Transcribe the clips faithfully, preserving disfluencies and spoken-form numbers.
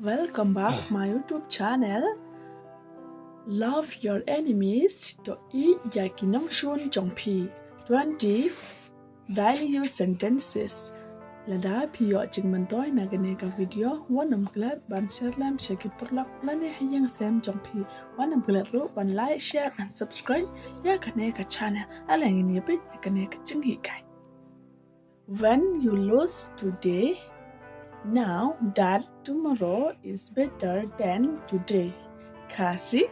Welcome back my YouTube channel. Love your enemies, to ïeit ïa ki nongshun jong phi. Twenty daily use sentences. Lada phi ïoh jingmyntoi na kane ka video, wat nym klet ban share lem sha ki paralok lane ha ïing sem jong phi. Wat nym klet ruh ban like, share and subscribe ïa kane ka channel. Ale ngin ïa peit ïa kane ka jinghikai. When you lose today, know that tomorrow is better than today. Khasi,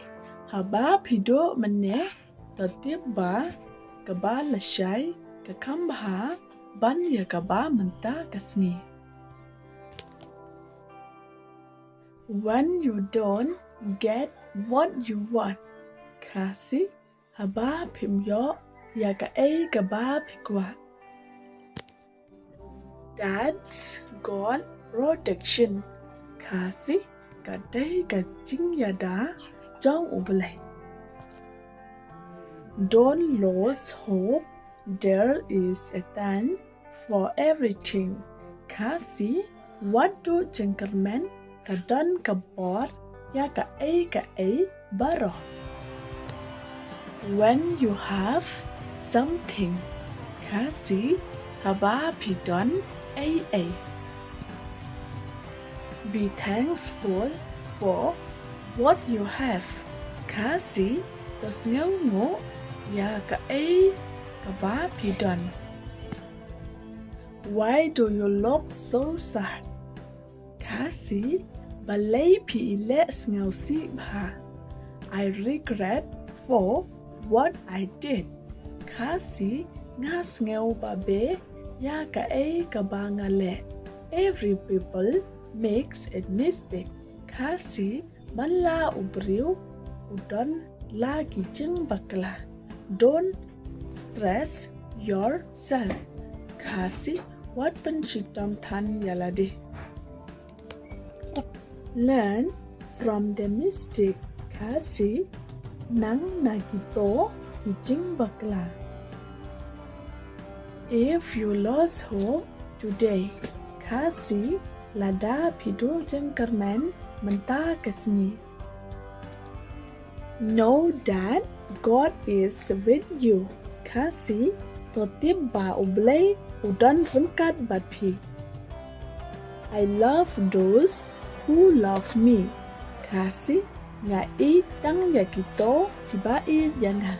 haba phi duh mynne, to tip ba kaba lashai ka kham bha ban ïa kaba mynta ka sngi. When you don't get what you want, Khasi, haba phim ïoh ïa kaei kaba phi kwah. That's God protection. Khasi, ka dei ka jingïada jong U Blei. Don't lose hope, there is a time for everything. Khasi, wat duh jingkyrmen, ka don ka bor ïa kaei kaei baroh. When you have something, Khasi, haba phi don ei ei. Be thankful for what you have. Khasi, to sngewnguh ïa kaei kaba phi don. Why do you look so sad? Khasi, balei phi i leh sngewsih bha? I regret for what I did. Khasi, nga sngew babe ïa kaei kaba nga leh. Every people makes a mistake. Khasi, man la u briew u don la ki jingbakla. Don't stress yourself. Khasi, wat pynshitom than ïa lade. Learn from the mistake. Khasi, nang na kito ki jingbakla. If you lost hope today, Khasi, lada phi duh jingkyrmen mynta ka sngi, know that God is with you. Khasi, to tip ba U Blei u don ryngkat bad phi. I love those who love me. Khasi, nga ïeit tang ïa kito kiba ïeit ïa nga.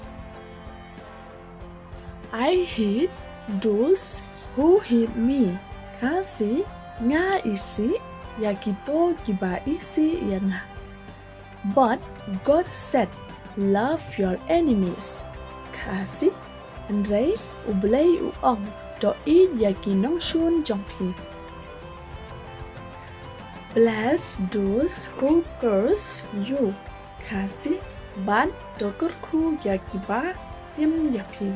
I hate those who hate me. Khasi, nga isih ïa kito kiba isih ïa nga. But God said, love your enemies. Khasi, hynrei U Blei u ong, to ïeit ïa ki nongshun jong phi. Bless those who curse you. Khasi, bad to kyrkhu ïa kiba tim ïa phi.